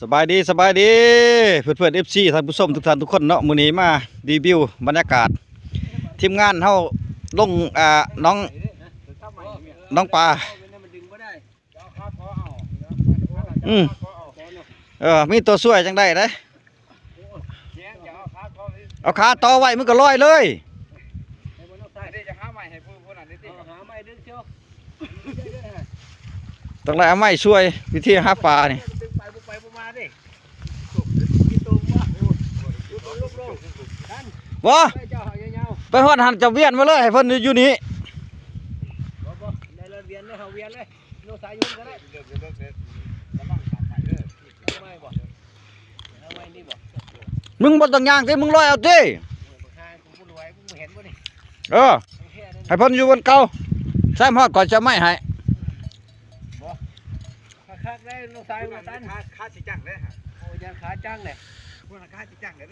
ສະບາຍດີ ສະບາຍດີ ເພື່ອນໆ ເອັຟຊີ ທ່ານຜູ້ຊົມທຸກທ່ານທຸກຄົນເນາະ. ມື້ນີ້ມາຣີວິວບັນຍາກາດ ທີມງານເຮົາລົງ ອ່າ ໜອງ ໜອງປາ. ອືມ ເອີ ມີຕົວຊ່ວຍຈັ່ງໃດເດ້. ເອົາຂາຕໍ່ໄວ້ ມັນກໍລອຍເລີຍ. ຕ້ອງໄດ້ເອົາໄມ້ຊ່ວຍ ວິທີຫາປານີ້. ບໍ່ ໄປຮອດຫັ້ນ ເຈົ້າວຽນມາເລີຍ ໃຫ້ເພິ່ນຢູ່ນີ້. ມຶງບໍ່ຕ້ອງຍ່າງຕິ ມຶງລອຍເອົາຕິ. ເອີ ໃຫ້ເພິ່ນຢູ່ບ່ອນເກົ່າ ແຊມຮອດ ຂ້ອຍຈະໄມ້ໃຫ້. ຄັກໆ ເດ້ນ້ອງຊາຍ ວ່າຊັ້ນ ຂາ ຂາຊິຈັງເດ້. ໂອ້ ຢ້ານຂາຈັງເດ້ ພຸ້ນນະ ຂາຊິຈັງເດ້.